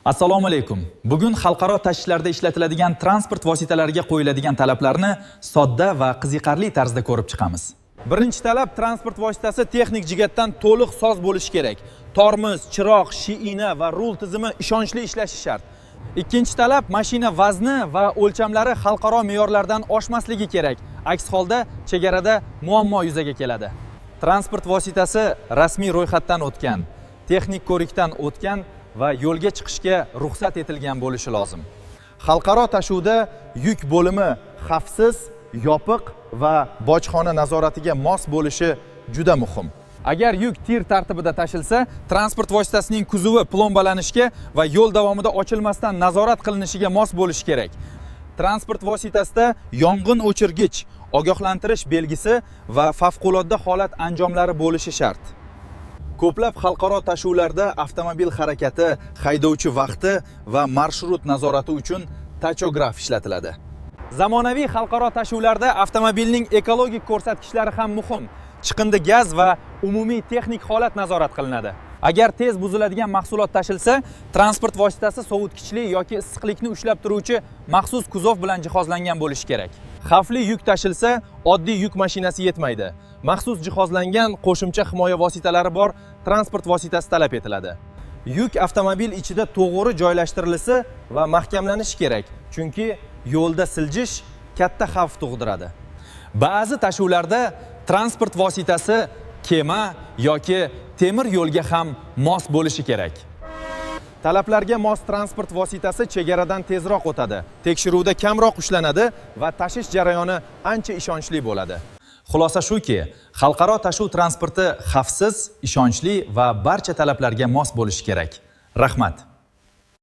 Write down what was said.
Assalomu alaykum. Bugun xalqaro tashishlarda ishlatiladigan transport vositalariga qo'yiladigan talablarni sodda va qiziqarli tarzda ko'rib chiqamiz. Birinchi talab: transport vositasi texnik jihatdan to'liq soz bo'lishi kerak. Tormoz, chiroq, shiina va rul tizimi ishonchli ishlashi shart. Ikkinchi talab: mashina vazni va o'lchamlari xalqaro me'yorlardan oshmasligi kerak. Aks holda chegarada muammo yuzaga keladi. Transport vositasi rasmiy ro'yxatdan o'tgan, texnik ko'rikdan o'tgan va yo'lga chiqishga ruxsat etilgan bo'lishi lozim. Xalqaro tashuvda yuk bo'limi xavfsiz, yopiq va bojxona nazoratiga mos bo'lishi juda muhim. Agar yuk tir tartibida tashilsa, transport vositasining kuzovi plombalanishga va yo'l davomida ochilmasdan nazorat qilinishiga mos bo'lishi kerak. Transport vositasida yong'in o'chirgich, ogohlantirish belgisi va favqulodda holat anjomlari bo'lishi shart. Ko'plab xalqaro tashuvlarda avtomobil harakati, haydovchi vaqti va marshrut nazorati uchun tachograf ishlatiladi. Zamonaviy xalqaro tashuvlarda avtomobilning ekologik ko'rsatkichlari ham muhim. Chiqindi gaz va umumiy texnik holat nazorat qilinadi. Agar tez buziladigan mahsulot tashilsa, transport vositasi sovutkichli yoki issiqlikni ushlab turuvchi maxsus kuzov bilan jihozlangan bo'lishi kerak. Xavfli yuk tashilsa, oddiy yuk mashinasi yetmaydi. Maxsus jihozlangan, qo'shimcha himoya vositalari bor transport vositasi talab etiladi. Yuk avtomobil ichida to'g'ri joylashtirilisi va mahkamlanishi kerak, chunki yo'lda siljish katta xavf tug'diradi. Ba'zi tashuvlarda transport vositasi kema yoki temir yo'lga ham mos bo'lishi kerak. Talablarga mos transport vositasi chegaradan tezroq o'tadi, tekshiruvda kamroq ushlanadi va tashish jarayoni ancha ishonchli bo'ladi. Xulosa shuki, xalqaro tashuv transporti xavfsiz, ishonchli va barcha talablarga mos bo'lishi kerak. Rahmat.